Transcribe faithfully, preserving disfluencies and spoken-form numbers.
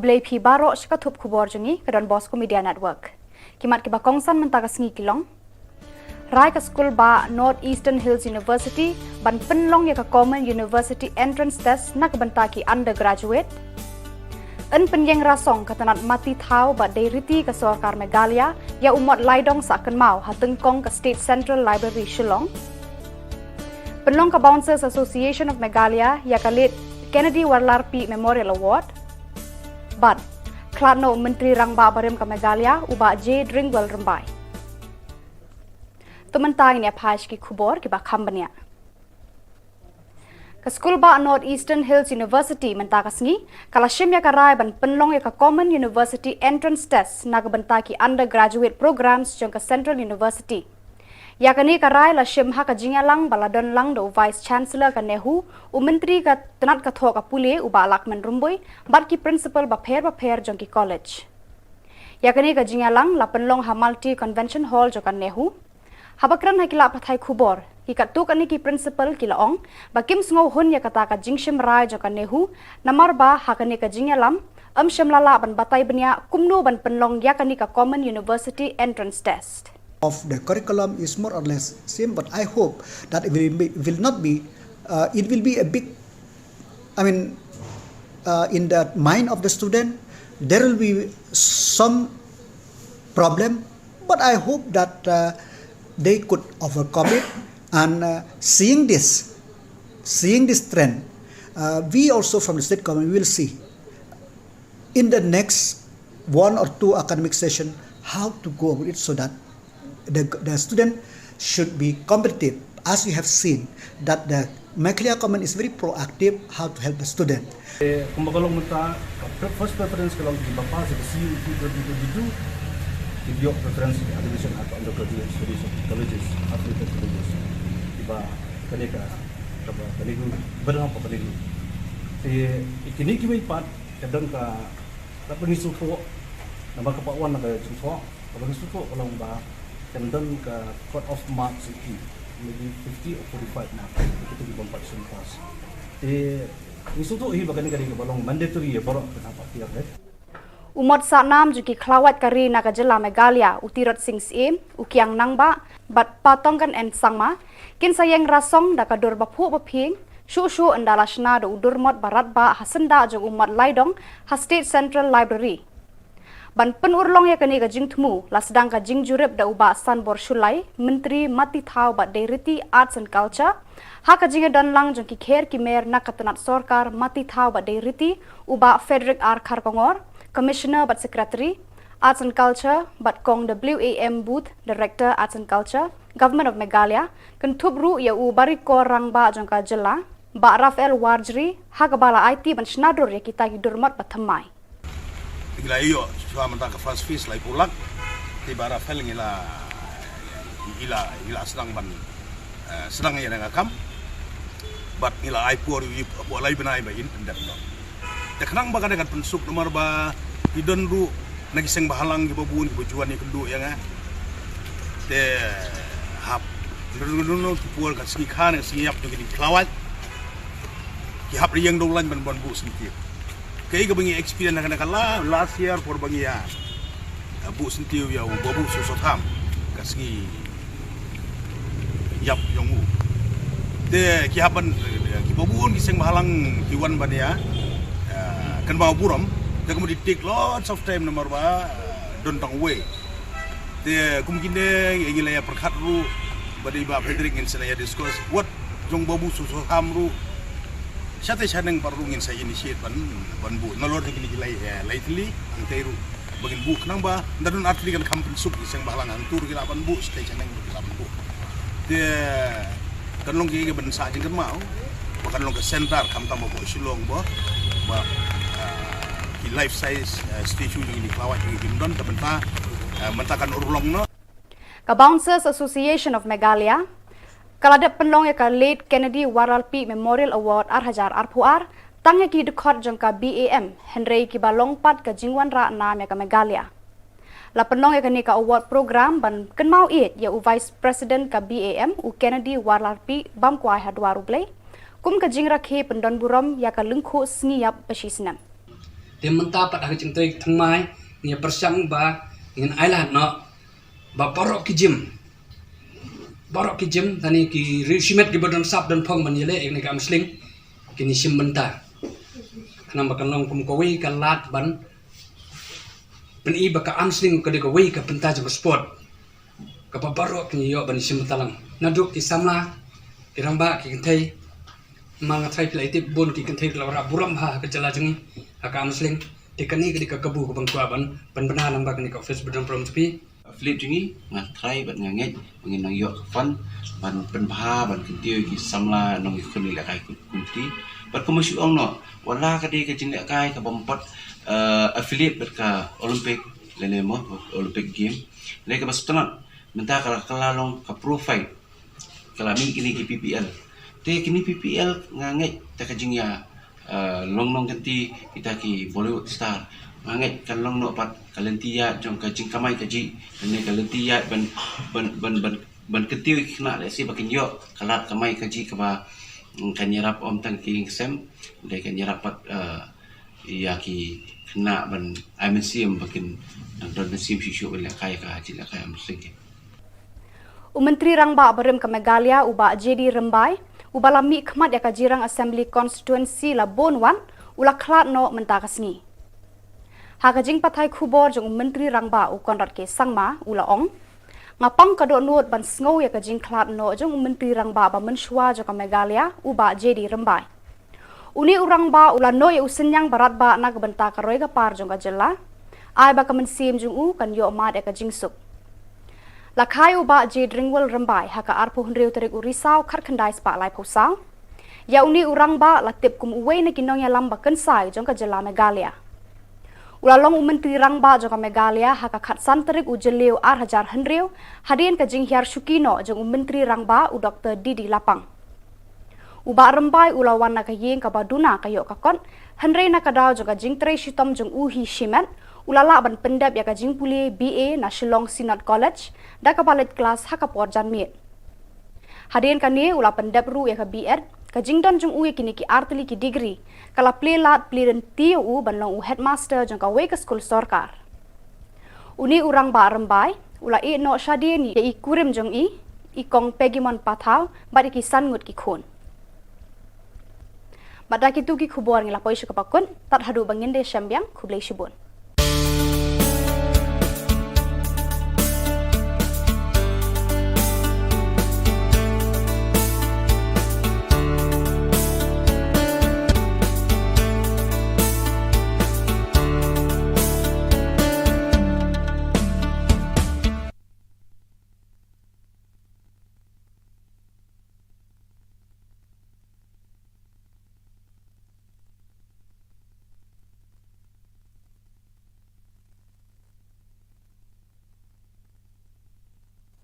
Khublei phi baroh sha ka thup khubor jong ngi ka Don Bosco Media Network. Ki mat kiba kongsan mynta ka sngi ki long: Rai ka skul bah North Eastern Hills University ban pynlong ïa ka Common University Entrance Test na ka bynta ki undergraduate. Yn pynïeng rasong ka tnat mati thaw bad dei riti ka sorkar Meghalaya ïa u mot laidong sah kynmaw ha tyngkong ka State Central Library Shillong. Pynlong ka Bouncers Association of Meghalaya ïa ka Late Kennedy Warlarpi Memorial Award. Bad khlad noh u Myntri Rangbah barim ka Meghalaya u bah J Dringwell Rymbai. To mynta ngin ïa phai sha ki khubor kiba kham bniah. Ka skul bah North Eastern Hills University mynta ka sngi ka la shim ïa ka rai ban pynlong ïa ka Common University Entrance Test na ka bynta ki undergraduate programs jong ka Central University. Ïa kane ka rai la shim ha ka jingïalang ba la don lang da u Vice Chancellor ka NEHU, u Myntri ka tnat ka thoh ka pule u bah Lahkmen Rymbui bad ki principal bapher bapher jong ki college. Ïa kane ka jingïalang la pynlong ha Multi Convention Hall jong ka NEHU. Haba kren ha ki lad pathai khubor, ki katto katne ki principal ki la ong ba kim sngewhun ïa kata ka jingshim rai jong ka NEHU, namar ba ha kane ka jingïalam ym shym la lah ban batai bniah kumno ban pynlong ïa kane ka Common University Entrance Test. Of the curriculum is more or less same, but I hope that it will, be, will not be, uh, it will be a big, I mean, uh, in the mind of the student, there will be some problem, but I hope that uh, they could overcome it. And uh, seeing this, seeing this trend, uh, we also from the state government will see in the next one or two academic session how to go about it so that the, the student should be competitive. As we have seen that the Meghalaya government is very proactive how to help the student. Kumba ka long mynta, first preference ka long kiba pass ka C U E T twenty twenty-two, ki ïoh preference ki admission ha undergraduate studies of colleges, affiliated colleges. Kiba kane ka, kaba kane ka, ba dang pa kane ka. Te kine kiwei pat ka dang ka, ka pyngisu tho, namar ka pa wan na ka jingtho. Ka bang sukok ka long ba kan don ka cut off marks ïa ki, maybe fifty or forty-five marks ïa kito ki bym pat shim pass. Te ngi sngewthuh hi ba kane ka dei kaba long mandatory ïa baroh ka thong patia. U mot sah nam jong ki khlawait ka ri na ka jylla Meghalaya, u Tirot Sing Syiem, u Kiang Nangbah bad Pa Tongkon N Sangma kin sa ïeng rasong da ka dur baphuh baphieng shuh shuh ynda la shna da u dur mot ba radbah ha syndah jong u mot laidong ha State Central Library. Ban pynurlong ïa kane ka jingthmu la sdang ka jingjurip da u Bah Sanbor Shullai, Myntri Mati Thaw bad Dei Riti, Arts and Culture, ha ka jingïadon lang jong ki kher ki mer na ka tnat sorkar Mati Thaw bad Dei Riti, u Bah Frederick R Kharkongor, Commissioner bad Secretary Arts and Culture, bad Kong W A M Booth, Director Arts and Culture, Government of Meghalaya, kynthup ruh ïa u Barikor Rangbah jong ka jylla, Bah Raphael Warjri, ha kaba la aiti ban shna dur ïa kita ki dur mot ba thymmai. Ngi la ïoh shuwa mynta ka first phase lai phew lak. Te Bah Raphael ngi la, ngi la, ngi la sdang ban, eh, sdang ïa ka kam. Bad ngi la ai por ïa u hapoh lai bnai ba in pyndep noh. Te khnang ba ka dei kan pynsuk namar ba ki don ruh na ki seng bhalang kiba bun kiba ju wan ïakynduh ïa nga. Te hap, ki por ka sngi kha ne ka sngi ïap jong ki khlawait. Ki hap ïeng dewlain ban, ban buh syntiew. Kaei kaba ngi experience na ka, na ka la, last year por ba ngi ïa, ïa buh syntiew ïa u Babu Soso Tham ka sngi ïap jong u. Te ki hap ban, eh, kiba bun ki seng bhalang ki wan ban ïa, eh, kynmaw burom. Te ka mut it take lots of time namar ba, eh, don tang wei. Te kum kine ngi la ïa pyrkhat ruh bad i Bah Frederick ngin sa la ïa discuss wat jong Babu Soso Tham ruh. Shatei shaneng pat ruh ngin sa initiate ban, ban buh. Nalor te kine ki lai, eh, lai tylli hangtei ruh ba ngin buh khnang ba ynda don artylli kan kham pynsuk ki seng bhalang hangtu ruh ki lah ban buh, shatei shaneng ruh ki lah ban buh. Te kan long ki, ki ban sa jingkynmaw ba kan long ka center khamtam ba buh Shillong ba, ba, eh, ki life size, eh, statue jong kine ki khlawait jong ki kim don, te mynta, eh, mynta kan urlong noh. Ka Bouncers Association of Meghalaya ka la dep pynlong ïa ka Late Kennedy Warlalpi Memorial Award ar hajar arphew ar tang ïa ki dkhot jong ka B A M, hynrei kiba long pat ka jingwanrah nam ïa ka Meghalaya. La pynlong ïa kane ka award program ban kynmaw ïeit ïa u Vice President ka B A M, u Kennedy Warlalpi, bam kwai ha dwar U Blei, kum ka jingrakhe pyndon burom ïa ka lyngkhuh sngi ïap ba shi snem. Te mynta pat ha ka jingtrei thymmai ngi pyrshang ba ngin ailad noh ba baroh ki gym, baroh ki gym, tang ki riew shimet kiba don sap don phong ban ïaleh ïa kane ka arm wrestling, kin ïashim bynta. Khnang ba kan long kum kawei ka lad ban pyni ba ka arm wrestling ka dei kawei ka bynta jong ka sport kaba baroh kin ïoh ban ïashim bynta lang. Naduh ki samla, ki rangbah, ki kynthei, ma nga tharai phi la tip bun ki kynthei ki la wanrah burom ha ka jylla jong ngi ha ka arm wrestling. Te kane ka dei ka kabu kaba nga kwah ban pynbna lyngba kane ka office ba don burom jong phi. Affiliate jong ngi, nga tharai bad nga ngeit ba ngin nang ïoh ka fund ban pynbha, ban kyntiew ïa ki samla nongïakhun ïalehkai kumta. Bad kumba shu ong noh, wat la ka dei ka jinglehkai kaba ym pat, eh, affiliate bad ka Olympic lane mo Olympic Game, lane kaba sngewtynnat mynta ka la, ka la long ka pro fight, ka la mih kine ki P P L. Te kine P P L nga ngeit te ka jingïa, eh, long nongkynti kita ki Bollywood star, nga ngeit kan long noh pat ka lynti ïaid jong ka jingkamai kajih, lane ka lynti ïaid ban, ban, ban, ban, ban kyntiew ïa ki khynnah lehse ba kin ïoh ka lad kamai kajih kaba, mm, kan ïarap ym tang ki ïing ki sem, hynrei kan ïarap pat, eh, ïa ki khynnah ban ai mynsiem ba kin nang don mynsiem shuh shuh ban lehkai ka jinglehkai arm wrestling. U Myntri Rangbah barim ka Meghalaya, u Bah J D Rymbai, uba la mihkhmat ïa ka Jirang Assembly Constituency la bun wan, u la khlad noh mynta ka sngi. Ha ka jingpathai khubor jong u Myntri Rangbah, u Conrad K Sangma, u la ong, nga pang ka dohnud ban sngew ïa ka jingkhlad noh jong u Myntri Rangbah ba mynshuwa jong ka Meghalaya, u Bah J D Rymbai. Une u rangbah u la noh ïa u synñiang ba radbah na ka bynta ka roi ka par jong ka jylla, ai ba ka mynsiem jong u kan ïoh mad ïa ka jingsuk. La kha ïa u Bah J Dringwell Rymbai ha ka arphew hynriew tarik u Risaw khatkhyndai spah laiphew saw. Ïa une u rangbah la tip kum uwei na ki nongïalam ba kynsai jong ka jylla Meghalaya. U la long u Myntri Rangbah jong ka Meghalaya ha ka khatsan tarik u Jylliew ar hajar hynriew, hadien ka jinghiar shuki noh jong u Myntri Rangbah u Doktor D D Lapang. U Bah Rymbai u la wan na ka ïing kaba duna ka ïoh ka kot, hynrei na ka daw jong ka jingtrei shitom jong u hi shimet, u la lah ban pyndep ïa ka jingpule B A na Shillong Synod College, da kaba leit klas ha ka por janmiet. Hadien kane u la pyndep ruh ïa ka B Ed, ka jingdon jong u ïa kine ki artylli ki degree ka la plie lad plie lynti ïa u ban long u headmaster jong kawei ka skul sorkar. Une u rangbah Rymbai u la ïeh noh shadien ïa i kurim jong i, i kong Pegimon Pathaw, bad ïa ki san ngut ki khun. Bad da kitu ki khubor ngi la poi sha kaba kut, tad haduh ba ngin da ïashem biang, khublei shibun.